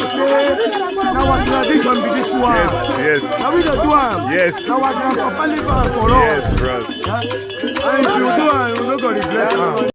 Na our tradition be this one. Yes. Na we dey do am. Yes. Na our grandpapa leave am for us. Yes, bros. And if you do am, you no go regret am.